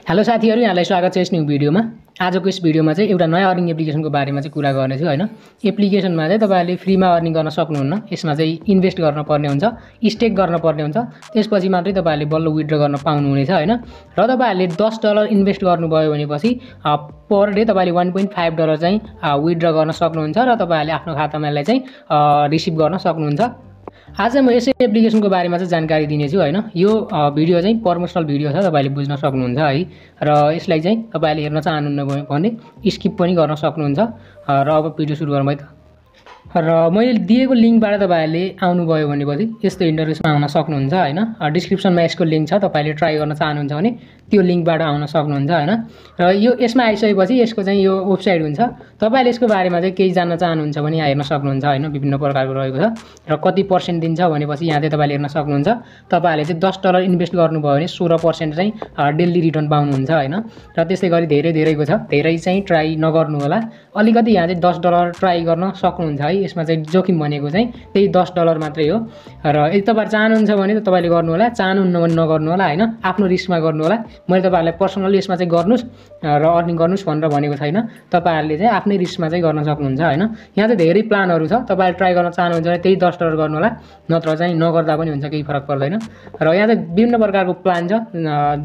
Hello साथीहरु, यहाँलाई स्वागत छ यस न्यू भिडियोमा। आजको यस भिडियोमा चाहिँ एउटा नयाँ अर्निङ एप्लिकेसनको बारेमा चाहिँ कुरा गर्ने छु हैन। एप्लिकेसनमा चाहिँ तपाईहरुले फ्रीमा अर्निङ गर्न सक्नुहुन्न। यसमा चाहिँ इन्भेस्ट गर्न पर्ने हुन्छ, स्टेक गर्न पर्ने हुन्छ। त्यसपछि मात्रै तपाईहरुले बल्ल विथड्र गर्न पाउनुहुनेछ हैन। र तपाईहरुले $10 इन्भेस्ट गर्नुभयो भनेपछि पर डे तपाईले $1.5 चाहिँ विथड्र गर्न सक्नुहुन्छ र तपाईहरुले आफ्नो खातामालाई चाहिँ रिसिभ गर्न सक्नुहुन्छ। आज म यसै एप्लिकेसनको बारेमा चाहिँ जानकारी दिनेछु हैन। यो भिडियो चाहिँ प्रमोसनल भिडियो छ, तपाईले बुझ्न सक्नुहुन्छ है। र यसलाई चाहिँ तपाईले हेर्न चाहनुहुन्न भने स्किप पनि गर्न सक्नुहुन्छ। र अब भिडियो सुरु गरौँ है त। र मैले दिएको लिंकबाट तपाईहरुले आउनुभयो भनेपछि यस्तो इन्टरफेसमा आउन सक्नुहुन्छ हैन। डिस्क्रिप्सनमा यसको लिंक छ, तपाईले ट्राई गर्न चाहनुहुन्छ भने त्यो लिंकबाट आउन सक्नुहुन्छ हैन। र यो यसमा आइसकेपछि यसको चाहिँ यो वेबसाइट हुन्छ। तपाईले यसको बारेमा चाहिँ केही जान्न चाहनुहुन्छ भने यहाँ हेर्न सक्नुहुन्छ हैन। विभिन्न प्रकारको रहेको छ र कति पर्सेन्ट दिन्छ भनेपछि यहाँ चाहिँ तपाईले हेर्न सक्नुहुन्छ। तपाईहरुले चाहिँ $10 इन्भेस्ट गर्नुभयो भने 16% चाहिँ डेली रिटर्न पाउनुहुन्छ हैन। र त्यसै गरी धेरैको छ, धेरै चाहिँ ट्राई नगर्नु होला। अलिकति यहाँ चाहिँ $10 ट्राई गर्न सक्नुहुन्छ है। यसमा चाहिँ जोखिम भनेको चाहिँ त्यही $10 मात्रै हो। र यदि तपाईहरु चाहनुहुन्छ भने तपाईले गर्नु होला, चाहनुहुन्न भने नगर्नु होला हैन। आफ्नो रिस्कमा गर्नु होला। मैले तपाईहरुलाई पर्सनली यसमा चाहिँ गर्नुस् र अर्निङ गर्नुस् भनेर भनेको छैन। तपाईहरुले चाहिँ आफ्नै रिस्कमा चाहिँ गर्न सक्नुहुन्छ हैन। यहाँ चाहिँ धेरै प्लानहरु छ। तपाईहरु ट्राई गर्न चाहनुहुन्छ भने त्यही $10 गर्नु होला, नत्र चाहिँ नगर्दा पनि हुन्छ, केही फरक पर्दैन। र यहाँ चाहिँ विभिन्न प्रकारको प्लान छ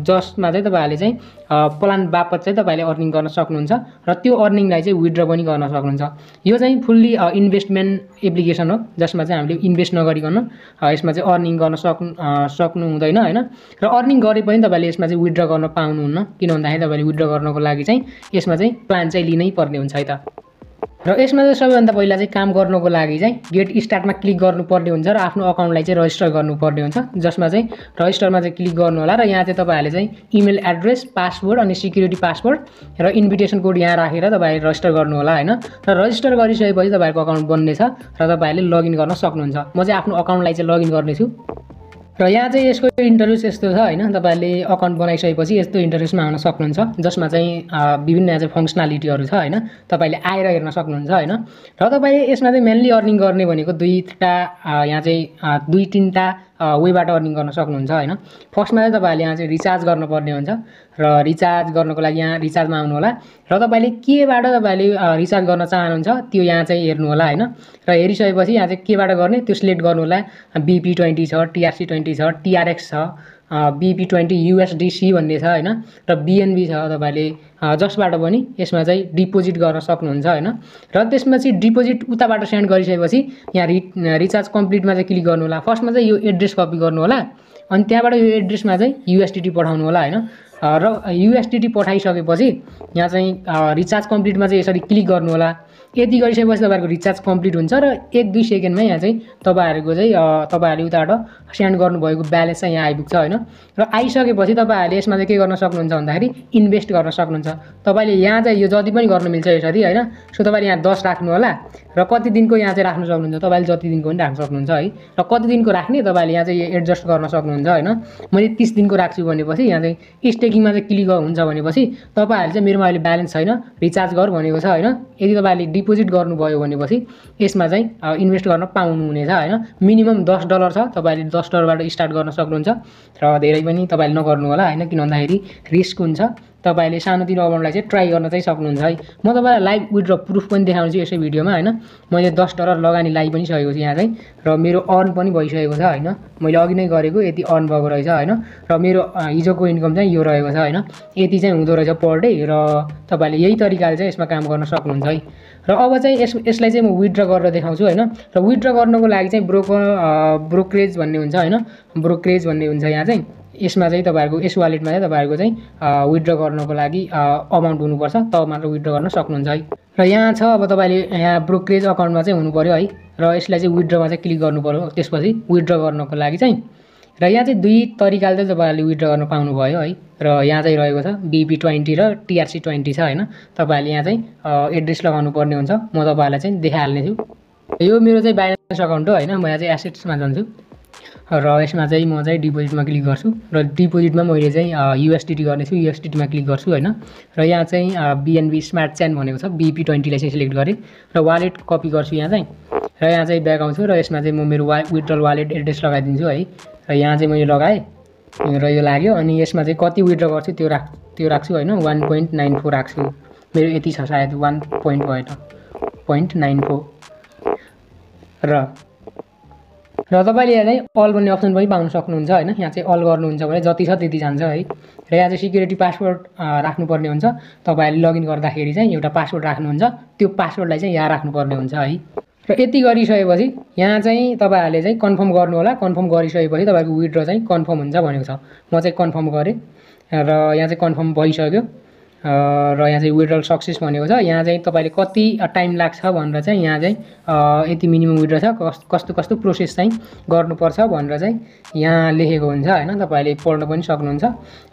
जसमा चाहिँ तपाईहरुले चाहिँ प्लान बापत चाहिँ तपाईले अर्निङ गर्न सक्नुहुन्छ र त्यो अर्निङलाई चाहिँ विथड्र पनि गर्न सक्नुहुन्छ। यो चाहिँ फुल्ली इन्भेस्टमेन्ट एप्लिकेसन हो जसमा चाहिँ हामीले इन्भेस्ट नगरिकन यसमा चाहिँ अर्निङ गर्न सक्नु हुँदैन हैन। र अर्निङ गरे पनि तपाईले यसमा चाहिँ विथड्र गर्न पाउनुहुन्न, किन भन्दाखेरि तपाईले विथड्र गर्नको लागि चाहिँ यसमा चाहिँ प्लान चाहिँ लिनै पर्ने हुन्छ है त। र यसमा चाहिँ सबैभन्दा पहिला चाहिँ काम गर्नको लागि चाहिँ गेट स्टार्टमा क्लिक गर्नुपर्ने हुन्छ र आफ्नो अकाउन्टलाई चाहिँ रजिस्टर गर्नुपर्ने हुन्छ। जसमा चाहिँ रजिस्टरमा चाहिँ क्लिक गर्नु होला र यहाँ चाहिँ तपाईहरुले चाहिँ इमेल एड्रेस, पासवर्ड अनि सिक्युरिटी पासवर्ड र इन्भिटेसन कोड यहाँ राखेर तपाईहरुले रजिस्टर गर्नु होला हैन। र रजिस्टर गरिसकेपछि तपाईहरुको अकाउन्ट बन्नेछ र तपाईहरुले लगइन गर्न सक्नुहुन्छ। म चाहिँ आफ्नो अकाउन्टलाई चाहिँ लगइन गर्नेछु। र यहाँ चाहिँ यसको इन्टरफेस यस्तो छ हैन। तपाईहरुले अकाउन्ट बनाइसकेपछि यस्तो इन्टरफेसमा आउन सक्नुहुन्छ जसमा चाहिँ विभिन्न यहाँ चाहिँ फंक्सनालिटीहरु छ हैन। तपाईले आएर हेर्न सक्नुहुन्छ हैन। र तपाईले यसमा चाहिँ मेनली अर्निङ गर्ने भनेको यहाँ चाहिँ दुई तीनटा वेबाट अर्निङ गर्न सक्नुहुन्छ हैन। फर्स्टमा चाहिँ तपाईहरुले यहाँ चाहिँ रिचार्ज गर्नुपर्ने हुन्छ र रिचार्ज गर्नको लागि यहाँ रिचार्जमा आउनु होला र तपाईले केबाट तपाईले रिचार्ज गर्न चाहनुहुन्छ त्यो यहाँ चाहिँ हेर्नु होला हैन। र हेरिसकेपछि यहाँ चाहिँ केबाट गर्ने त्यो सिलेक्ट गर्नु होला। BP20 छ, TRC20 छ, TRX छ, BP20 USDC भन्ने छ हैन। र BNB छ। तपाईले जसबाट पनि यसमा चाहिँ डिपोजिट गर्न सक्नुहुन्छ हैन। र त्यसमा चाहिँ डिपोजिट उताबाट सेन्ड गरिसकेपछि यहाँ रिचार्ज कम्प्लिटमा चाहिँ क्लिक गर्नु होला। फर्स्टमा चाहिँ यो एड्रेस कपी गर्नु होला अनि त्यहाँबाट यो एड्रेसमा चाहिँ USDT पठाउनु होला हैन। र USDT पठाइसकेपछि यहाँ चाहिँ रिचार्ज कम्प्लिटमा चाहिँ यसरी क्लिक गर्नु होला। यति गरिसकेपछि तपाईहरुको रिचार्ज कम्प्लिट हुन्छ र 1-2 सेकेन्डमै यहाँ चाहिँ तपाईहरुको चाहिँ तपाईहरुले उताबाट सेन्ड गर्नुभएको ब्यालेन्स चाहिँ यहाँ आइपुग्छ हैन। र आइसकेपछि तपाईहरुले यसमा चाहिँ के गर्न सक्नुहुन्छ भन्दाखेरि इन्भेस्ट गर्न सक्नुहुन्छ। तपाईले यहाँ चाहिँ यो जति पनि गर्न मिल्छ यसरी हैन। सो तपाईले यहाँ 10 राख्नु होला र कति दिनको यहाँ चाहिँ राख्न सक्नुहुन्छ। तपाईले जति दिनको पनि राख्न सक्नुहुन्छ है। र कति दिनको राख्ने तपाईले यहाँ चाहिँ एडजस्ट गर्न सक्नुहुन्छ हैन। मैले 30 दिनको राख्छु भनेपछि यहाँ चाहिँ स्टेकिङमा चाहिँ क्लिक हुन्छ भनेपछि तपाईहरुले चाहिँ मेरोमा अहिले ब्यालेन्स छैन, रिचार्ज गर भनेको छ हैन। यदि तपाईले डिपोजिट गर्नुभयो भनेपछि यसमा चाहिँ इन्भेस्ट गर्न पाउनुहुनेछ हैन। मिनिमम $10 छ। तपाईले $10 बाट स्टार्ट गर्न सक्नुहुन्छ र धेरै पनि तपाईले नगर्नु होला हैन, किन भन्दाखेरि रिस्क हुन्छ। तपाईले सानोतिनो अमाउन्टलाई चाहिँ ट्राई गर्न चाहिँ सक्नुहुन्छ है। म तपाईलाई लाइभ विथड्र प्रुफ पनि देखाउँछु यसै भिडियोमा हैन। मैले $10 लगानी लाई पनि सकेको छु यहाँ चाहिँ र मेरो अर्न पनि भइसकेको छ हैन। मैले अघि नै गरेको यति अर्न भएको रहेछ हैन। र मेरो हिजोको इन्कम चाहिँ यो रहेको छ हैन। यति चाहिँ हुँदो रहेछ पर डे र तपाईले यही तरिकाले चाहिँ यसमा काम गर्न सक्नुहुन्छ है। र अब चाहिँ यसलाई चाहिँ म विथड्र गरेर देखाउँछु हैन। र विथड्र गर्नको लागि चाहिँ ब्रोकरेज भन्ने हुन्छ हैन। ब्रोकरेज भन्ने हुन्छ यहाँ चाहिँ। यसमा चाहिँ तपाईहरुको यस वालेटमा चाहिँ तपाईहरुको चाहिँ विथड्र गर्नको लागि अमाउन्ट हुनुपर्छ, तब मात्र विथड्र गर्न सक्नुहुन्छ है। र यहाँ छ अब तपाईले यहाँ ब्रोकरेज अकाउन्टमा चाहिँ हुनु पर्यो है। र यसलाई चाहिँ विथड्रमा चाहिँ क्लिक गर्नु पर्यो। त्यसपछि विथड्र गर्नको लागि चाहिँ र यहाँ चाहिँ दुई तरिकाले चाहिँ तपाईहरुले विथड्र गर्न पाउनु भयो है। र यहाँ चाहिँ रहेको छ BP20 र TRC20 छ हैन। तपाईहरुले यहाँ चाहिँ एड्रेस लगाउनु पर्ने हुन्छ। म तपाईहरुलाई चाहिँ देखाइहाल्ने छु। यो मेरो चाहिँ बाइनान्स अकाउन्ट हो हैन। म यहाँ चाहिँ एसेट्समा जान्छु र यसमा चाहिँ म चाहिँ डिपोजिटमा क्लिक गर्छु र डिपोजिटमा मैले चाहिँ USDT गर्नेछु। USDT मा क्लिक गर्छु हैन। र यहाँ चाहिँ BNB स्मार्ट चेन भनेको छ। BP20 लाई चाहिँ सिलेक्ट गरे र वालेट कपी गर्छु यहाँ चाहिँ। र यहाँ चाहिँ ब्याक आउँछु र यसमा चाहिँ म मेरो विथड्रल वालेट एड्रेस लगाइदिन्छु है। र यहाँ चाहिँ मैले लगाएँ र यो लाग्यो अनि यसमा चाहिँ कति विथड्र गर्छु त्यो राख्छु हैन 1.94 राख्छु मेरो यति छ सायद 1 point भएन 0.94 र तपाईले यहाँ चाहिँ अल भन्ने अप्सन पनि पाउन सक्नुहुन्छ हैन यहाँ चाहिँ अल गर्नुहुन्छ भने जति छ त्यति जान्छ है र यहाँ चाहिँ सिक्युरिटी पासवर्ड राख्नुपर्ने हुन्छ तपाईहरुले लगइन गर्दाखेरि चाहिँ एउटा पासवर्ड राख्नुहुन्छ त्यो पासवर्डलाई चाहिँ यहाँ राख्नुपर्ने हुन्छ है र यति गरिसकेपछि यहाँ चाहिँ तपाईहरुले चाहिँ कन्फर्म गर्नु होला कन्फर्म गरिसकेपछि तपाईको विथड्र चाहिँ कन्फर्म हुन्छ भनेको छ म चाहिँ कन्फर्म गरे र यहाँ चाहिँ कन्फर्म भइसक्यो र यहाँ चाहिँ विथड्रल सक्सेस भनेको छ यहाँ चाहिँ तपाईले कति टाइम लाग्छ भनेर चाहिँ यहाँ चाहिँ यति मिनिमम विथड्र छ कस्तो कस्तो प्रोसेस चाहिँ गर्नुपर्छ भनेर चाहिँ यहाँ लेखेको हुन्छ हैन तपाईले पढ्न पनि सक्नुहुन्छ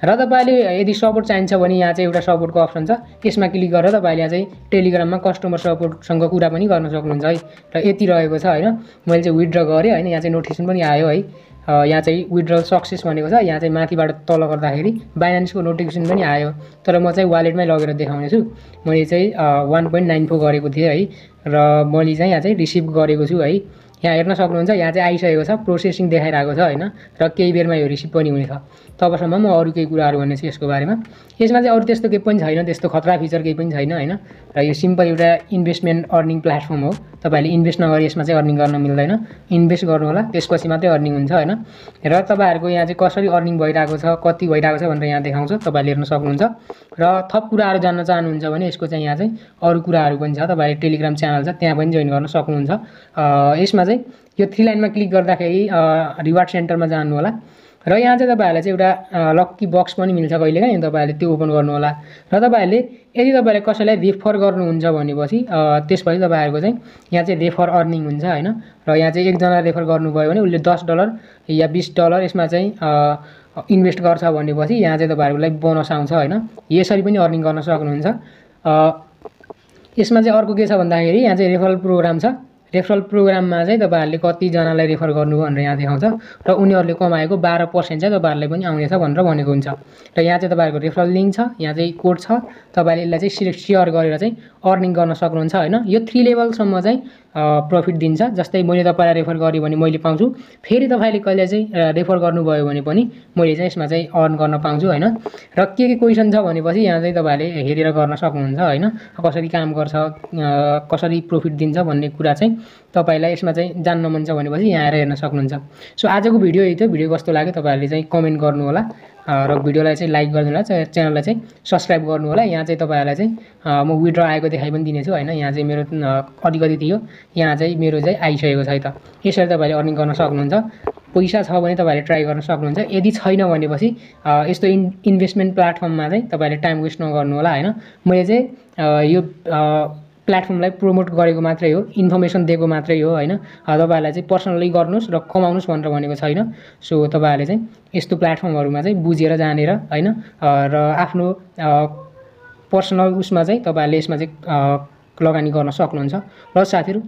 र तपाईले यदि सपोर्ट चाहिन्छ भने यहाँ चाहिँ एउटा सपोर्टको अप्सन छ यसमा क्लिक गरेर तपाईले यहाँ चाहिँ टेलिग्राममा कस्टमर सपोर्टसँग कुरा पनि गर्न सक्नुहुन्छ है र यति रहेको छ हैन मैले चाहिँ विथड्र गरे हैन यहाँ चाहिँ नोटिफिकेसन पनि आयो है यहाँ चाहिँ विथड्रल सक्सेस भनेको छ यहाँ चाहिँ माथिबाट तल गर्दाखेरि बाइनान्सको नोटिफिकेसन पनि आयो तर म चाहिँ वालेटमै लगेर देखाउने छु मैले चाहिँ 1.94 गरेको थिएँ है र मैले चाहिँ यहाँ चाहिँ रिसिभ गरेको छु है यहाँ हेर्न सक्नुहुन्छ यहाँ चाहिँ आइसकेको छ प्रोसेसिङ देखाइरहेको छ हैन र केही बेरमा यो रिसिभ पनि हुनेछ तबसम्म म अरु केही कुराहरु भन्ने छु यसको बारेमा यसमा चाहिँ अरु त्यस्तो केही पनि छैन त्यस्तो खतरा फिचर केही पनि छैन हैन र यो सिम्पल एउटा इन्भेस्टमेन्ट अर्निङ प्लेटफर्म हो तपाईले इन्भेस्ट नगरी यसमा चाहिँ अर्निङ गर्न मिल्दैन इन्भेस्ट गर्नु होला त्यसपछि मात्रै अर्निङ हुन्छ हैन र तपाईहरुको यहाँ चाहिँ कसरी अर्निङ भइराको छ कति भइराको छ भनेर यहाँ देखाउँछ तपाईले हेर्न सक्नुहुन्छ र थप कुराहरु जान्न चाहनुहुन्छ भने यसको चाहिँ यहाँ चाहिँ अरु कुराहरु पनि छ तपाईले टेलिग्राम च्यानल छ त्यहाँ पनि जोइन गर्न सक्नुहुन्छ यसमा चाहिँ यो 3 लाइनमा क्लिक गर्दाखेरि रिवार्ड सेन्टरमा जानु होला र यहाँ चाहिँ तपाईहरुलाई चाहिँ एउटा लक्की बक्स पनि मिल्छ कहिलेकाहीँ तपाईहरुले त्यो ओपन गर्नु होला र तपाईहरुले यदि तपाईले कसैलाई रेफर गर्नुहुन्छ भनेपछि त्यसपछि तपाईहरुको चाहिँ यहाँ चाहिँ रेफर अर्निङ हुन्छ हैन र यहाँ चाहिँ एकजना रेफर गर्नुभयो भने उले $10 या $20 यसमा चाहिँ इन्भेस्ट गर्छ भनेपछि यहाँ चाहिँ तपाईहरुलाई बोनस आउँछ हैन यसरी पनि अर्निङ गर्न सक्नुहुन्छ यसमा चाहिँ अर्को के छ भन्दाखेरि यहाँ चाहिँ रेफरल प्रोग्राम छ रेफरल प्रोग्राममा चाहिँ तपाईहरुले कति जनालाई रेफर गर्नु भनेर यहाँ देखाउँछ र उनीहरुले कमाएको 12% चाहिँ तपाईहरुलाई पनि आउनेछ भनेर भनेको हुन्छ र यहाँ चाहिँ तपाईहरुको रेफरल लिंक छ यहाँ चाहिँ कोड छ तपाईले यसलाई चाहिँ शेयर गरेर चाहिँ अर्निङ गर्न सक्नुहुन्छ हैन यो 3 लेभल सम्म चाहिँ प्रॉफिट दिन्छ जस्तै मैले तपाईलाई रेफर गरे भने मैले पाउँछु फेरि तपाईले कहिले चाहिँ रेफर गर्नुभयो भने पनि मैले चाहिँ यसमा चाहिँ अर्न गर्न पाउँछु हैन र के क्वेशन छ भनेपछि यहाँ चाहिँ तपाईले हेरेर गर्न सक्नुहुन्छ हैन कसरी काम गर्छ कसरी प्रॉफिट दिन्छ भन्ने कुरा चाहिँ तपाईलाई यसमा चाहिँ जान्न मन छ भनेपछि यहाँ आएर हेर्न सक्नुहुन्छ सो आजको भिडियो यही थियो भिडियो कस्तो लाग्यो तपाईहरुले चाहिँ कमेन्ट गर्नु होला र भिडियोलाई चाहिँ लाइक गर्नु होला च्यानललाई चाहिँ सब्स्क्राइब गर्नु होला यहाँ चाहिँ तपाईहरुलाई चाहिँ म विथड्र आएको देखाइ पनि दिनेछु हैन यहाँ चाहिँ मेरो कति थियो यहाँ चाहिँ मेरो चाहिँ आइसकेको छ है त यसरी तपाईले अर्निङ गर्न सक्नुहुन्छ पैसा छ भने तपाईले ट्राई गर्न सक्नुहुन्छ यदि छैन भनेपछि यस्तो इन्भेस्टमेन्ट प्लेटफर्ममा चाहिँ तपाईले टाइम वेस्ट नगर्नु होला हैन मैले चाहिँ यो प्लेटफर्मलाई प्रमोट गरेको मात्रै हो इन्फर्मेसन दिएको मात्रै हो हैन तपाईहरुलाई चाहिँ पर्सनली गर्नुस् र कमाउनुस् भनेर भनेको छैन सो तपाईहरुले चाहिँ यस्तो प्लेटफर्महरुमा चाहिँ बुझेर जानेर हैन र आफ्नो पर्सनल उसमा चाहिँ तपाईहरुले यसमा चाहिँ लगानी गर्न सक्नुहुन्छ र साथीहरु